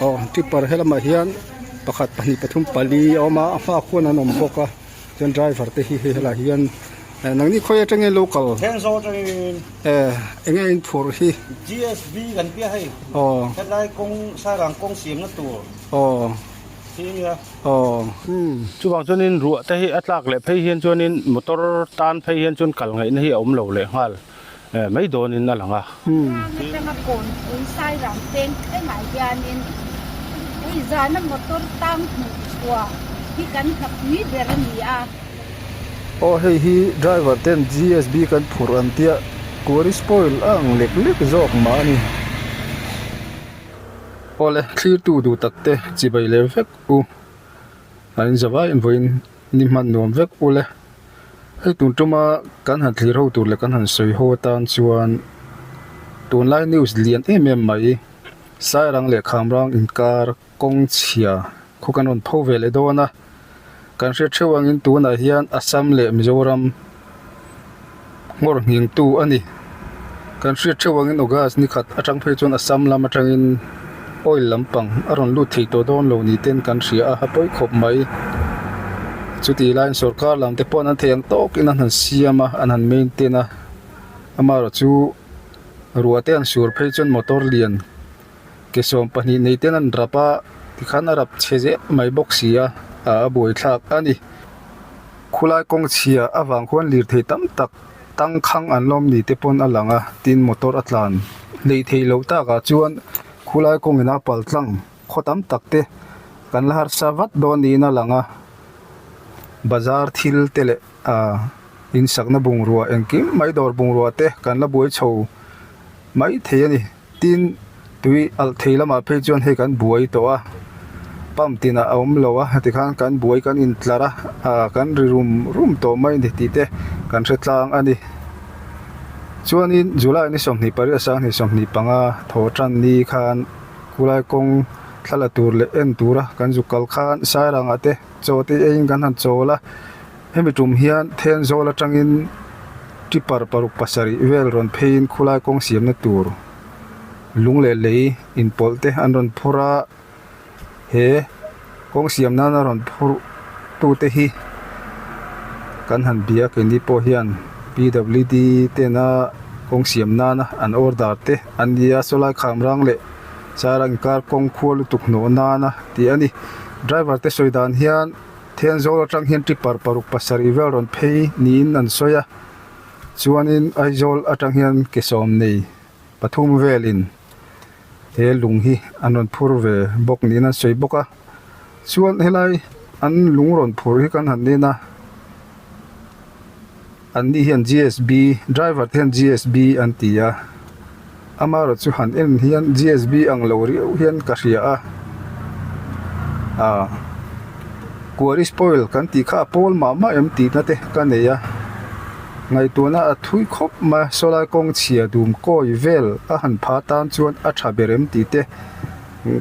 Aw tipper helamah hian pakhat pahnih pathum pali a awm a a hmaah khuan an awm bawk a chuan driver te hi hei helaiah hian eh nangni khawi atangin lo kal Thenzawl atangin eh eng nge in phurh hi GSB kan tia hei aw hetlai kawng Sairang kawng siamna tur aw hi ania aw. Chuvang chuanin ruah te hi a tlak leh phei hian chuanin motor tan phei hian chuan kal ngaihna hi a awm lo leh nghal. mai dawnin a lang a. Tlang atanga kawnpui Sairang peng thlengah hianin hei zana motor tang hmuh chhuah hi kan hlapui ber a ni a. Aw hei hi driver ten GSB kan phurh an tia quarry spoil a ang lek lek zawk mah a ni. Awle thlirtu duh tak te chibai leh vek u a inzavai in vawiin ni hman nuam vek ule. Hei tun tuma kan han thlir ho tur leh kan han sawi ho atan chuan tunlai news lian em em mai Sairang leh Khamrang inkar kawng chhia khu kan rawn pho ve leh dawn a kan hriat theuh angin tunah hian Assam leh Mizoram nghawr nghing tu a ni. Kan hriat theuh angin August ni khat atang phei chuan Assam lam atangin oil lampang a rawn lut thei tawh dawn lo ni ten kan hria a, a pawi khawp mai. Chutih laiin sorkar lam te pawh an thei ang tawkin an han siam a, an han maintain a, amaherawhchu ruah te an sur phei chuan motor lian ke 12 nei ten an rap a, tikhan a rap chhe zel mai bawk si a, a buaithlak a ni. Khulai kawng chhia avang khuan lirthei tam tak tangkhang an lawm ni te pawn a lang a, tin motor a tlan hleih theih loh takah chuan khulai kawngin a pal tlang khaw tam tak te kan la harsa vat dawn niin a lang a, bazar thil te leh ah insakna bungrua engkim mai dawr bungrua te kan la buai chho mai thei a ni. Tin, tui alh thei lamah phei chuan hei kan buai tawh a, pump tinah a awm lo a, tikhan kan buai kan intlar a, ah kan ri rum rum tawh mai a ni tih te kan hre tlang a ni. Chuanin July ni 28 25 thaw tan ni khan khulai kawng thla la tur leh en tura kan zuk kal khan Sairangah te chaw te eiin kan han chawl a. Hemi tum hian Thenzawl atangin tipper paruk pasarih vel rawn pheiin khulai kawng siamna tur lung leh lei inpawlh te an rawn phur a, he kawng siam nana rawn phurh tute hi kan han bia keini pawh hian PWD tena kawng siam nana an order te an nia sawlai khamrang leh Sairang inkar kawng khua lutuk hnawh nana tih a ni. Driver te sawi dan hian. Thenzawl atang hian tipper paruk pasarih vel rawn phei niin an sawi a, chuanin Aizawl atang hian ke sawm nei pathum velin he lung hi an rawn phur ve bawk niin an sawi bawk a, chuan helai an lung rawn phur hi kan han en a, An ni hian GSB, driver te hian GSB an ti a, amaherawh chu han en hian GSB ang lo riau hian ka hria a, ah quarry spoil kan tih kha a pawl mah mah em tihna te ka nei a, ngaihtuahna a thui khawp mai a, sawlai kawng chhia dum kawi vel a han pha tan chuan a tha ber em tih te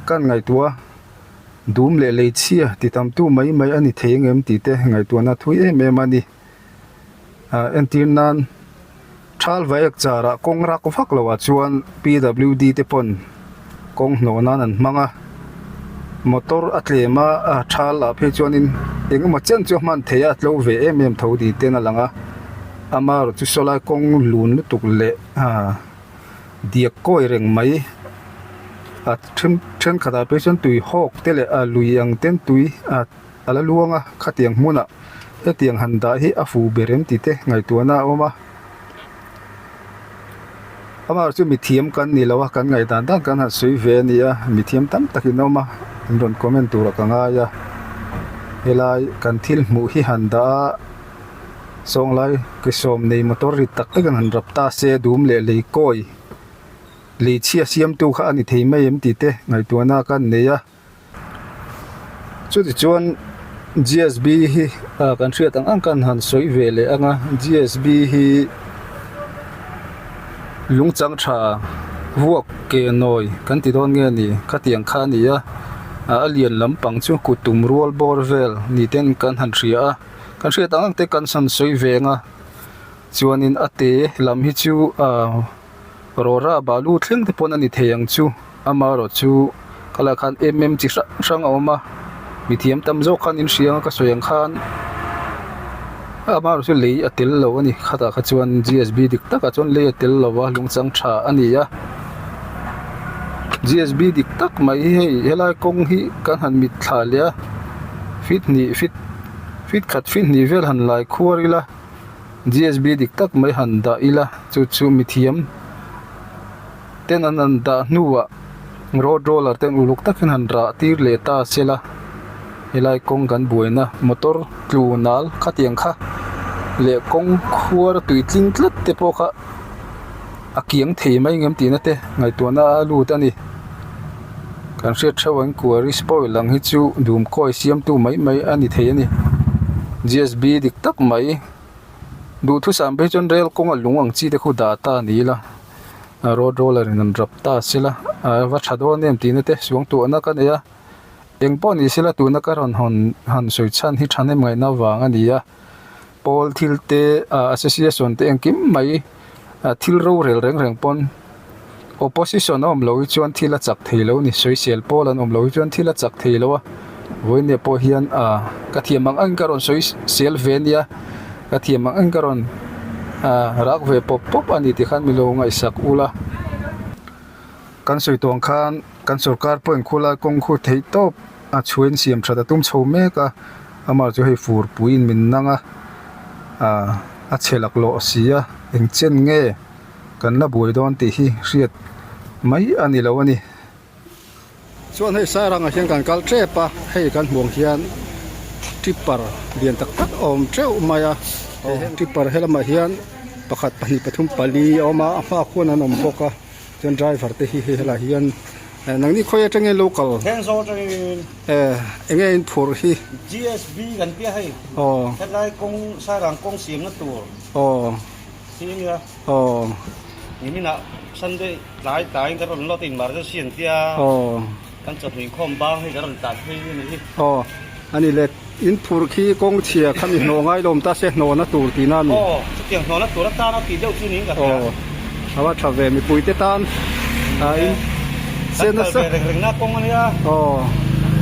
kan ngaihtuah a. Dum leh lei chhia ti tam tu mai mai a ni thei ang em tih te ngaihtuahna a thui em em a ni. Ah entir nan thal vaek charah kawng rak vak loh ah chuan PWD te pawn kawng hnawh nan an hmang a motor a tlem a ah thal ah phei chuanin eng emaw chen chu a hman theih a a tlo ve em em tho tih ten a lang a amaherawh chu sawlai kawng lun lutuk leh ah diak kawi reng mai a then thenkhat ah phei chuan tui hawk te leh ah lui ang ten tui ah a la luang a khatiang hmunah hetiang han dah hi a fuh ber em tih te ngaihtuahna a awm a amaherawh chu mithiam kan ni lo a kan ngaihdan dan kan han sawi ve a ni a mithiam tam takin a awm a an rawn comment turah ka ngai a helai kan thil hmuh hi han dah a sawnglai ke sawm nei motor rit tak tak an han rap ta se dum leh lei kawi lei chhia siamtu kha a ni thei mai em tih te ngaihtuahna kan nei a. Chutichuan GSB hi ah kan hriat ang ang khan han sawi ve leh ang a GSB hi lungchang tha vuak ke nawi kan ti dawn nge ni khatiang kha a ni a ah a lian lampang chu kut tum rual bawr vel ni ten kan han hria a kan hriat ang ang te kan han sawi ve ang a chuanin a te lam hi chu ah. Rawra balu thleng te pawn a ni thei ang chu, amaherawh chu Khalaiah khan mm chi hrang hrang a awm a mithiam tam zawk khan in hria anga ka sawi ang khan amaherawhchu lei a tel lo a ni khatah kha chuan G S B dik takah chuan lei a tel lo a lungchang tha a ni a G S B dik tak mai hi hei helai kawng hi kan han mit thla leh a feet hnih feet feet khat feet hnih vel han lai khuar ila G S B dik tak mai han dah ila chu chu mithiam. Ten an han dah hnuah road roller ten uluk takin han rah tir leh ta se la helai kawng kan buaina motor tlu nal khatiang kha leh kawng khuar tui tling tlat te pawh kha a kiang thei mai ngem tihna te ngaihtuahna a lut a ni kan hriat theuh ang quarry spoil ang hi chu dum kawi siamtu mai mai a ni thei a ni G S B dik tak mai duhthusam phei chuan rail kawnga lung ang chi te khu dah ta a ni ila. Road roller in an rap ta sela a va tha dawn em tihna te suang tuahna ka nei a eng pawh ni sela tuna ka rawn hawn han sawi chhan hi thahnem ngaihna vang a ni a pawl thil te ah association te engkim mai ah thil rorel reng reng pawn opposition a awm loh hi chuan thil a chak thei lo a ni sawisel pawl an awm loh hi chuan thil a chak thei lo a vawiin pawh hian ah ka thiam ang ang ka rawn sawi sel ve a nia. Ka thiam ang ang ka rawn rak ve pawp pawp a ni tih khan min lo ngaihsak ula. Kan sawi tawh ang khan kan sorkar pawh inkhul a kawng khu theih tawp a chhuain siam that a tum chho mek a, amah chu hei furpuiin min nang a, a chhe laklawh si a, eng chen nge kan la buai dawn tih hi hriat mai a ni lo a ni. Chuan hei Sairangah hian kan kal tep a, hei kan hmuh ang hian tipper lian tak tak a awm teuh mai a, tipper helamah hian pakhat pahnih pathum pali a awm a, a hma khuan an awm bawk a, chuan driver te hi hei helaiah hian nangni khawi atangin lo kal Thenzawl atangin eng nge in phurh hi G S B kan tia hei hetlai kawng Sairang kawng siamna tur aw si ania. Aw. Niminah Sunday tlai tlaiin kan rawn lawt a emergency an tia. Aw. Kan chawhnu inkhawm bang hei kan rawn tlan phei a ni hi. Aw. Ani le in phur khi kawng chhia kha mi hnawh ngai lawm ta se hnawhna tur tihna a ni. Aw. Chutiang hnawhna tur atana tih deuh chu niin ka hria. Aw. A va tha ve mipui te tan a in Kan kal ve reng rengna kawng a nia. Aw.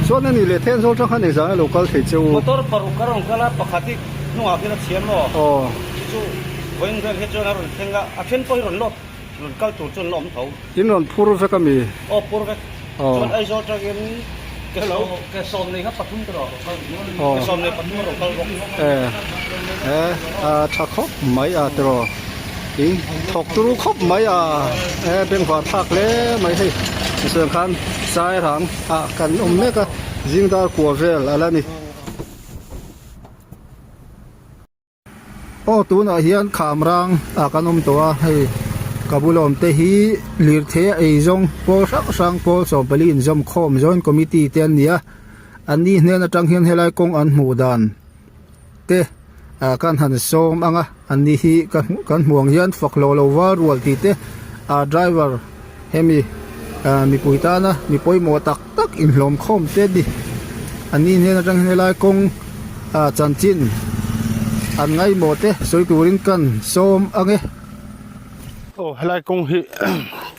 Chuan ani le Thenzawl tang khan engzah nge lo kal thei che u. Motor paruk a rawn kal a pakhat hi hnungah khian a chhiam maw? Aw. Chu chu vawiin vel hi chuan a rawn thleng a, a then pawh hi rawn lawt rawn kal tur chuan la awm tho. In rawn phur vek a mi? Aw phur vek. Aw. Chuan Aizawl atangin ke sawm ke sawm nei kha pathum te rawn kal Aw. Ke sawm nei pathum a rawn kal bawk. E e a tha khawp mai a tiraw in thawk turu khawp mai a e bengvar thlak hle mai hei tichuan khan Sairang ah kan awm mek a zingdar kua vel a la ni. Aw tunah hian khamrang ah kan awm tawh a hei ka bula awm te hi lirthei a eizawng pawl hrang hrang pawl sawmpali inzawm khawm joint committee te an ni a an ni hnen atang hian helai kawng an hmuh dan te ah kan han sawm ang a an ni hi ka kan hmuh ang hian fak hlawh lo val rual tih te ah driver hemi ah mipui tana mi pawimawh tak tak inhlawm khawm te a ni an ni hnen atang hian helai kawng ah chanchin an ngaihmawh te sawi turin kan sawm ang e. Aw helai kawng hi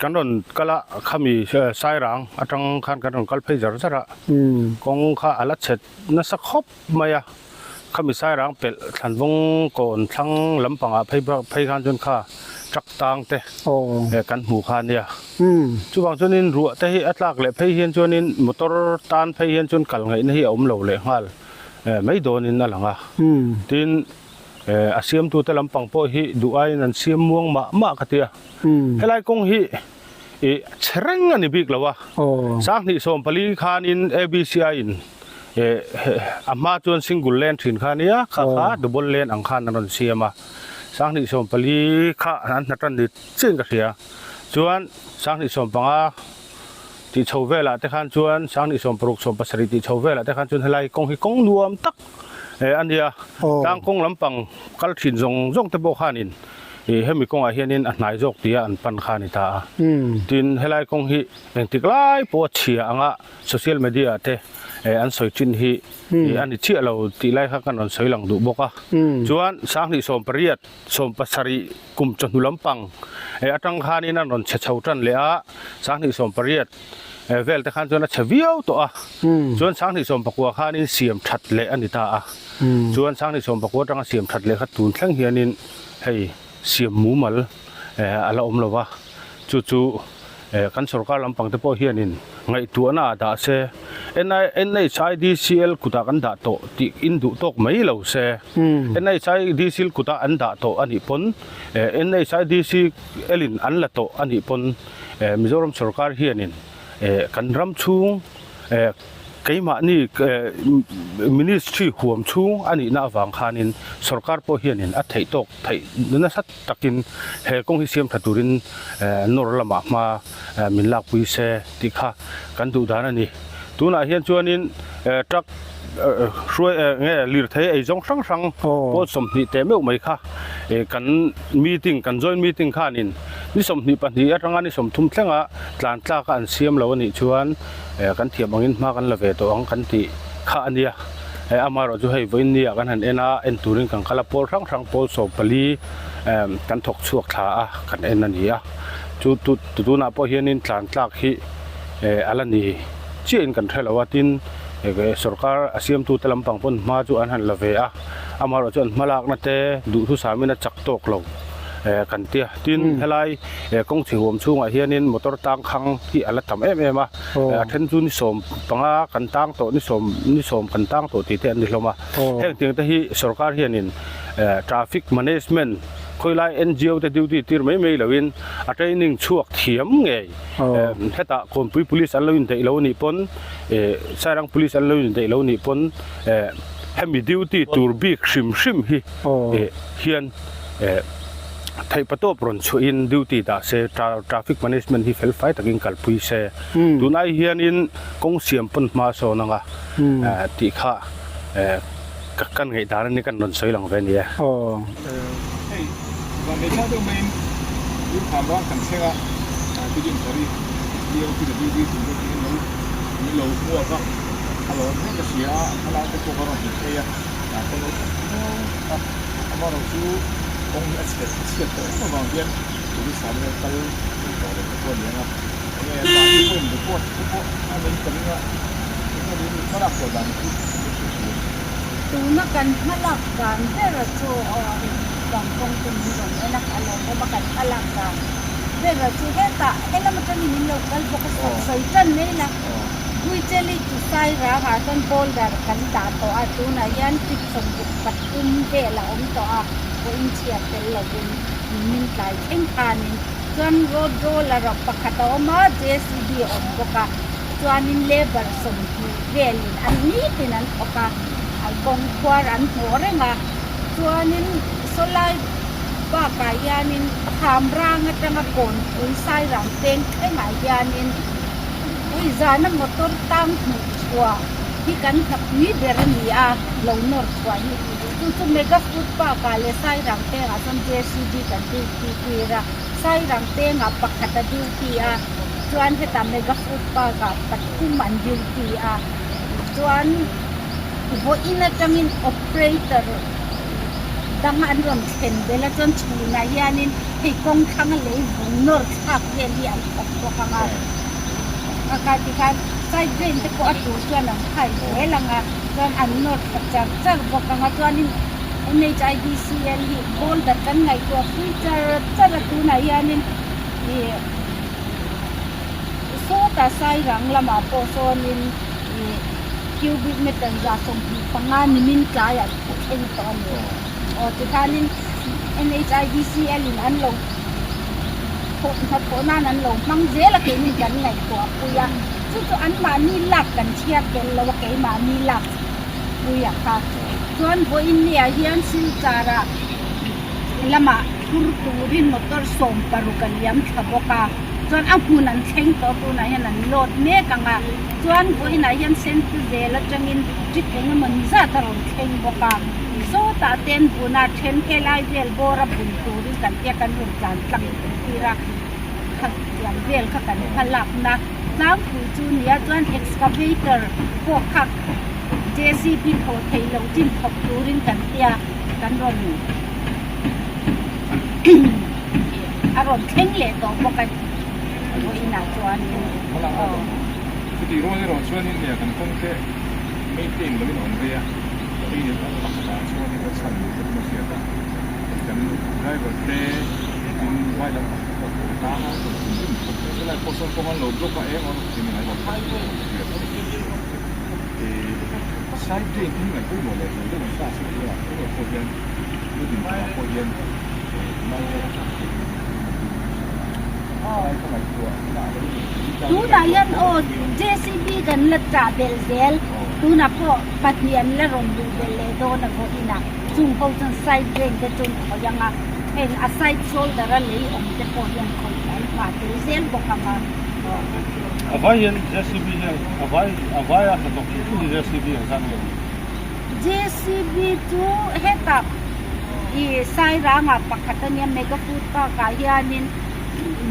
kan rawn kal a khami Sairang atang khan kan rawn kal phei zar zar a kawng kha a la chhet nasa khawp mai a khami Sairang pelh thlanvawng kawn thlang lampangah phei phei khan chuan kha truck tang te kan hmu kha a nia chuvang chuanin ruah te hi a tlak leh phei hian chuanin motor tan phei hian chuan kal ngaihna hi a awm lo leh nghal. Mai dawnin a lang a, tin a siamtute lampang pawh hi duh aiin an siam muang mah mah ka ti a, helai kawng hi ih chhe reng a ni bik lo a, Sanghnih 14 khanin ABCI in a hma chuan single lane thin kha a nia, kha kha double lane ang khan an rawn siam a, Sanghnih 14 kha an hna tan ni chiahin ka hria, chuan Sanghnih 15. Tih chho velah te khan chuan 20 16 17 tih chho velah te khan chuan helai kawng hi kawng nuam tak eh a nia. Tlang kawng lampang kal thin zawng zawng te pawh khanin ih hemi kawngah hianin a hnai zawk tia an pan kha a ni ta a. Tin helai kawng hi engtik lai pawh a chhia anga social media ah te eh an sawi thin hi ih a ni chiah lo tih lai kha kan rawn sawi lang duh bawk a. Chuan 20 18 17 Kum chawhnu lampang eh atang khanin an rawn chhe chho tan leh a, 20 18 vel te khan chuan a chhe viau tawh a chuan sanghnih sawm pakua khanin siam that leh a ni ta a chuan sanghnih sawm pakua atanga siam that leh kha tun thleng hianin hei siam mumal a la awm lo va chu chu kan sorkar lampang te pawh hianin ngaihtuahna ah dah se NHIDCL kutah kan dah tawh tih in duh tawk mai lo se NHIDCL kutah an dah tawh a nih pawn NHIDCL in an la tawh a nih pawn Mizoram sorkar hianin kan ram chhung keimahni ministry huam chhung a nihna avang khanin sorkar pawh hianin a theih tawk theih nasa takin he kawng hi siam tha turin nawr lamah hma min lakpui se tih kha kan duh dan a ni. Tunah hian chuanin truck hruai nge lirthei ei zawng hrang hrang pawl 20 teh meuh mai kha kan meeting kan joint meeting khanin ni 22 atanga ni 30 thlenga tlan tlak a an siam lo a nih chuan kan thiam angin hma kan la ve tawh ang kan tih kha a nia. Amaherawh chu hei vawiin nia kan han en a en turin kan kal a pawl hrang hrang pawl 14 kan thawk chhuak thla a kan en a ni a chu tunah pawh hianin tlan tlak hi a la ni chiahin kan hre lo a tin sorkar a siamtute lampang pawn hma chu an han la ve a amaherawh chu an hmalakna te duhthusamin a chak tawk lo kan tia tin helai kawng chhe huam chhungah hianin motor tang khang hi a la tam em em a a then chu ni 15 kan tang tawh ni sawm ni sawm kan tang tawh tih te an ni hlawm a heng tiang te hi sorkar hianin traffic management khawilai N_G_O te duty tir mai mai loin a training chhuak thiam ngei hetah Kawnpui police an lo indaih lo anih pawn Sairang police an lo indaih lo anih pawn hemi duty tur bik hrim hrim hi hian Theihpatawp rawn chhuahin duty dah se, traffic management hi fel fai takin kalpui se. Tunai hianin kawng siam pawn hma a sawn anga tih kha kan ngaihdan a ni, kan rawn sawi lang ve a ni e. Hei, van lei thlak deuh maiin Lungkham ram kan thleng a, Bidin Pari, DOPWD tur te tiin lo min lo hmuak a, a lawm hle ka hria a, thlalak te pawh ka rawn hmu phei a, kawng lo that viau a. Amaherawh chu kawng hi a chhet a chhiat tawh em avang hian police ah hian kal thei tawh lo te pawh a ni ang a, enge mahni pawhin report te pawh a nei ka ring a, enge ni hma lak tawh dan chu min hrilh tur. Tuna kan hma lak dan ber chu bang kawng te min rawn en a, a lawmawm a kan hma lak dan ber chu hetah helam atangin min lo kal bawk a, sawi tan mai la. Buicheli chu Sairang ah chuan boulder kan dah tawh a, tunah hian feet 63 vel a awm tawh a, pawhin chhiat tel lovin min tlai thleng khanin chuan road roller pakhat a awm a, JCB a awm bawk a, chuanin labour 20 velin an nitin an thawk a, an kawng khuar an hnawh reng a, chuanin sawlai bakah hianin Khamrang atanga Kawnpui Sairang peng thlengah hianin. Hei zana motor tang hmuh chhuah hi kan hlapui ber a ni a, lo nawr chhuah hi. Chu chu Mega Food Park ah leh Sairang pengah chuan JCB kan duty tir a, Sairang pengah pakhat a duty a, chuan hetah Mega Food Park ah pathum an duty a, chuan vawiin atangin operator dang an rawn thlen belh a, chuan chhunah hianin hei kawng thlanga lei vung nawr thlak vel hi an thawk bawk ang a, a kha tikhan side drain te pawh a tur chuan an khai zel ang a, chuan an nawr thla char char bawk ang a, chuanin NHIDCL hi boulder kan ngaihtuah pui char char a tunah hianin ih sawtah Sairang lamah pawh sawnin ih cubic meter 25 nimin tlaiah a thleng tawh a ni. Aw tikhanin NHIDCL in an lo thawh hnathawh nan an lo hmang zel a keini kan ngaihtuah pui a, chu chu anmahni lak kan chhiar tel lo a keimahni lak pui a kha. Chuan vawiin niah hian Silchar ah lamah phur turin motor 16 a liam thla bawk a, chuan a hmun an thleng tawh tunah hian an load mek ang a, chuan vawiinah hian Sentuzel atangin trip engemaw ni zat a rawn thleng bawk a. Sawtah ten buna then helai vel bawra bun turin kan tia kan rawn tlan tlang tir a, kha tiang vel kha kan hma lakna tlangpui chu nia chuan excavator pawh kha JCB thawh theih loh chin thawk turin kan tia kan rawn a rawn thleng leh tawh bawk a vawiinah chuanin aw. Chutih rual erawh chuanin nia kan kawng te maintain lovin a awm vei a, hei ni kawng pakhatah chuanin a chhan te pawh a hriat a, hei kan driver te tin vai lam pakhat pawh a tang a, thinrim khawp mai helai pawh sawn kawng an lo block a eng awm tin ngai lo kha tih pawh a hriat a ni. Side drain te hi ngaih pawimawh leh zual deuh an ta se tia tunah pawh hian lu din tumah pawh hian tunlai hian a theih Tunah hian aw JCB kan la tah belh zel, tunah pawh pahnih an la rawn luh belh leh dawn a vawiin ah chung ho chuan side drain te chu an khawih ang a, heng a side shoulder a lei awm te pawh hian khawih an phah tel zel bawk ang a. A vai hian JCB hian a vai a vai a hnathawk thei chu JCB ang zan nge ni? JCB chu hetah i Sairangah pakhat a nia Mega Food Park ah hianin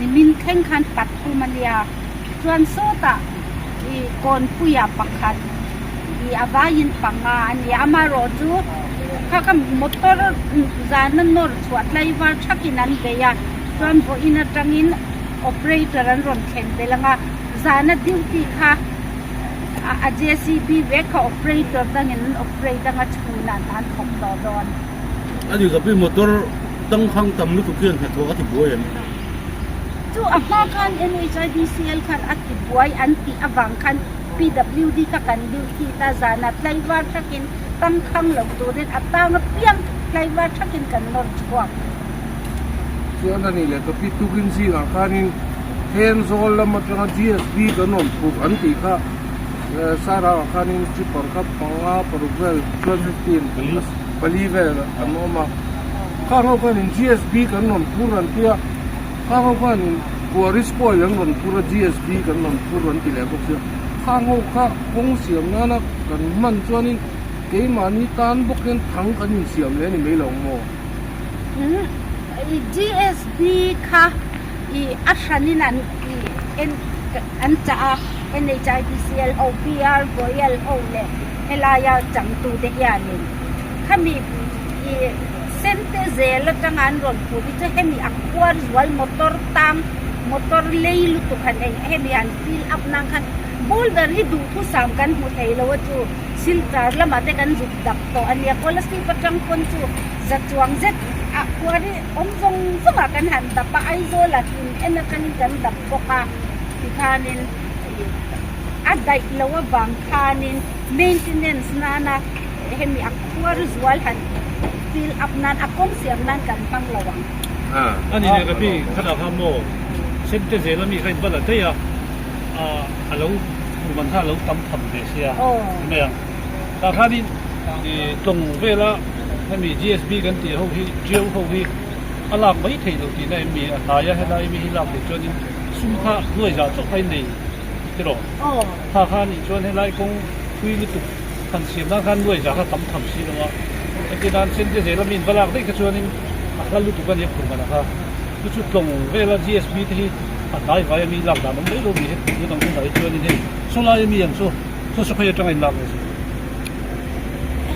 nimin thleng khan pathum a nia chuan sawtah i Kawnpuiah pakhat i a vaiin panga a nia amaherawh chu kha kha motor zana nawr chhuah tlaivar thakin an bei a chuan vawiin atangin operator an rawn thlen belh ang a zana duty kha a JCB vek kha operator dangin an operate anga chhunah an an thawk tawh dawn. A ni kapi motor tangkhang tam lutuk hian hnathawh a ti buai em? Chu a hma khan NHIDCL khan a ti buai an tih avang khan PWD kha kan duty ta zanah tlaivar thakin tangkhang lo turin a tang apiang tlaivar thakin kan nawr chhuak. Chuan a ni leh kapi tukin zingah khanin Thenzawl lam atanga GSB kan rawn phurh an tih kha Sairangah khanin tripper kha panga paruk vel 12 15 pali vel an awm a khang ho khanin GSB kan rawn phur an tia khang ho khanin quarry spoil an rawn phur a GSB kan rawn phur an ti leh bawk sia khang ho kha kawng siam nana kan hman chuanin keimahni tan bawk hian thang kan insiam leh a ni mai lo maw? GSB kha i a hranin an i en an chah a NHIDCL ho PR Goyal ho leh helaia changtute hianin khami i sente zel atanga an rawn phur hi chu hemi a khuar zual motor tang motor lei lutuk han eng hemi han fill up nan khan boulder hi duhthusam kan hmu thei lo a chu Silchar lamah te kan zuk dap tawh a nia Kolasib atang pawn chu za chuang zet a khuar hi awm zawng zawngah kan han dap a, Aizawl ah hlim en atangin kan dap bawk a tikhanin a daih lo avang khanin maintenance nana hemi a khuar zual han fill up nan a kawng siam nan kan hmang lo ang. A ni leh ka pi khatah kha maw sente zel ami kha in va la daih a, a lo man kha a lo tam tham ve sia mai ang. Tah khanin tlawng vela hemi GSB kan tih ho hi Ṭiau ho hi a lak mai theih loh tihna em mi a hnai a helai mi hi lak theih chuanin sum kha nuai zah chauh kha in nei tiraw tha kha anih chuan helai kawng thui lutuk han siam nan khan nuai zah kha tam tham si lo a engtin nan sen te zel a mi in va lak daih kha chuanin a hla lutuk a nia phur man a kha chu chu tlawng vela GSB te hi a hnai vai a mi lak dan awm mai lo mi he tun ang hunah hi chuanin hei sawlai a mi ang chu. Chu chu khawi atanga in lak ve chu?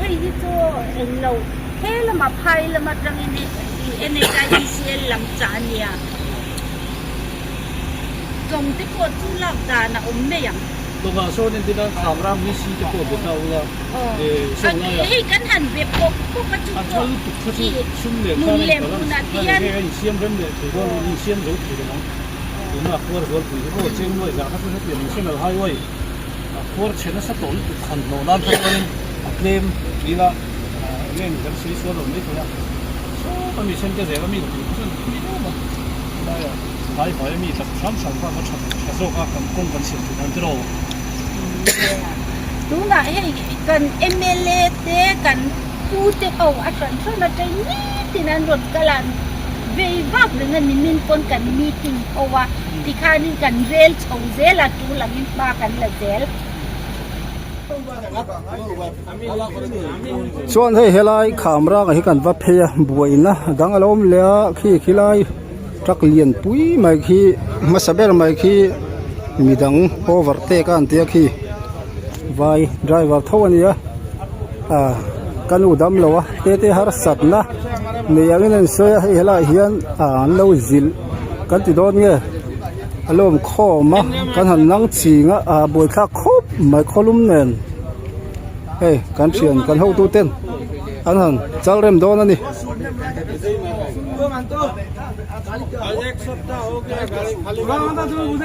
Hei hi chu eng lo he lama phai lam atangin i NHIDCL lam chah a nia. Tlawng te pawh chu lak dan a awm mai ang. Tlawngah sawn entir nan kham ram hi si te pawh be ta ula saw lai ah. Hei kan han be pawp pawp a chu pawh. An tha lutuk kha chu sum leh khan a in balance khan hei a insiam rem leh thei dawn lo insiam zo thei lo ang. Tuna khuar zualpui hi aw cheng nuai zah kha chu hetiang national highway. A khuar chhe nasa tawh lutuk khan hnawh nan kha chuanin a tlem tila eng nge ni kan sawi sual lo mai thei a, sawta mi sen te zel a mi tih kha chuan tui em a, helaiah hnai vai a mi tak hram hram kha a va tha tha zawk a kan kawng kan siam theih nan tiraw. Tunah hei kan mla te kan pu te ho a hran hran atang nitin an rawn kal a, vei vak reng a nimin pawn kan meeting ho a. Tikhanin kan rel chho zel a, tul angin hma kan la zel. Chuan hei helai khamranga hi kan va phei a, buaina dang a lo awm leh a, khi khilai truck lian pui mai khi hmasa ber mai khi midang overtake a an tia khi vai driver tho a ni a, ah ka nu dam lo a tete harsatna nei angin an sawi a, hei helaiah hian ah an lo zilh. Kan ti dawn nge? A lo awm khawm a kan han nang ching a ah buaithlak khawp mai khawlum nen hei kan thian kan hotu ten an han chal rem dawn a ni.